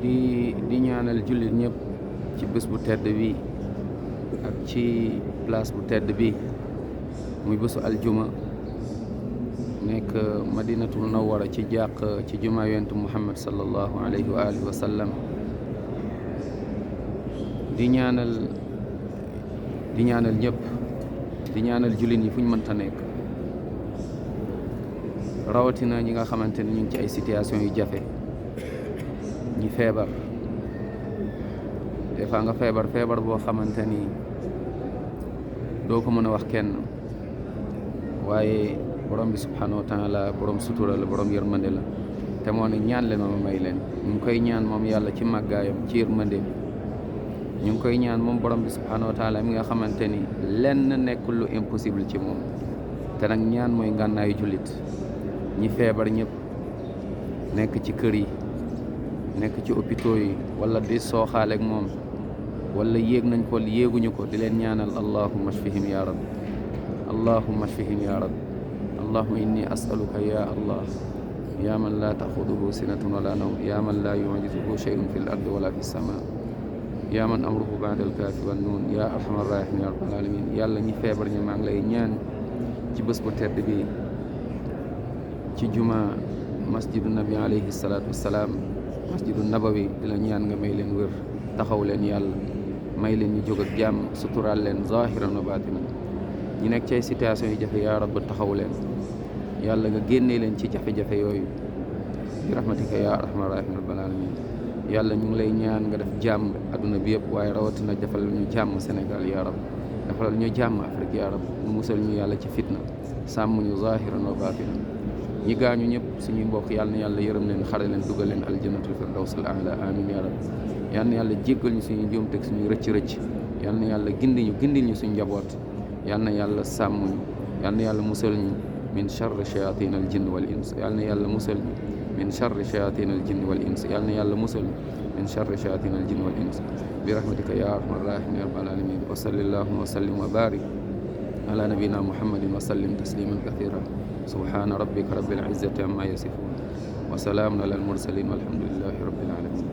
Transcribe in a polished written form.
di ñaanal jullit ñëpp ci bés bu tedd bi ak ci place bu tedd bi muy bésu aljuma nekk madinatul munawwara ci jàq ci jumaa yonent Muhammad sallallahu alayhi wa alihi wa sallam di ñaanal ñëpp di ñaanal jullit yi fu ñu mënta nekk rawatina ñi nga xamante ni ñu ngi ci ay situation yu jafe ñi feebar des fois nga feebar boo xamante ni doo ko mën a wax kenn waaye borom bi subhanahu wa taala borom sutura la borom yërmande la te moo ne ñaan leen ma may leen ñu ngi koy ñaan moom yàlla ci màggaayam ci yërmandeem ñu ngi koy ñaan moom borom bi subhanahu wa taala mi nga xamante ni lenn nekkul lu impossible ci moom te nag ñaan mooy ngànnaayu jullit ñi feebar ñëpp nekk ci kër yi nekk ci hôpitaux yi wala di sooxaaleeg moom wala yéeg nañ ko yéeguñu ko di leen ñaanal allahumma shfihim ya rab allahumma shfihim ya rab allahumma inni as'aluka ya allah ya man la taxuduhu sinatun wala nawm ya man la yujizuhu shay'un fil ardi wala fis sama ya man amruhu ba'da al-kaafi wan nuun ya arhamar rahimin ya rabbal alamin yàlla ñi feebar ñi maa ngi lay ñaan ci bés bu tedd bi ci juma masjidu nabi alayhi salaatu wassalaam masjidu nabawi di la ñaan nga may leen wér taxaw leen yàlla may leen ñu jóg ak jàmm suturaal leen zahiran wa baatinan ñu nekk ci ay situation yu jafe yaa rabb taxaw leen yàlla nga génnee leen ci jafe-jafe yooyu bi rahmatika ya arhamar rahimin rabbal alamin yàlla ñu ngi lay ñaan nga def jàmm adduna bi yëpp waaye rawatina defal ñu jàmm Sénégal yaa rab defal ñu jàmm Afrique yaa rab mu musal ñu yàlla ci fitna sàmm ñu zahiran wa baatinan ñi gaañu ñëpp suñuy mbokk yàlla na yàlla yërëm leen xare leen dugal leen aljannatul firdawsil a'la amin ya rab yal na yàlla jéggal ñu suñu njuumte ak suñuy rëcc-rëcc yal na yàlla gindil ñu suñu njaboot yal na yàlla sàmm ñu yal na yàlla musal ñu min charri shayatin al jinn wal ins yal na yàlla musal ñu min charri shayatin al jinn wal ins yal na yàlla musal ñu min charri shayatin al jinn wal ins bi rahmatika ya arhamar rahimin ya rabbal alamin wa sallallahu wa sallim wa barik ala nabina muhammadin wa sallim tasliman kathira subhana rabbika rabbil izzati amma yasifun wa salamun ala al mursalin walhamdulillahi rabbil alamin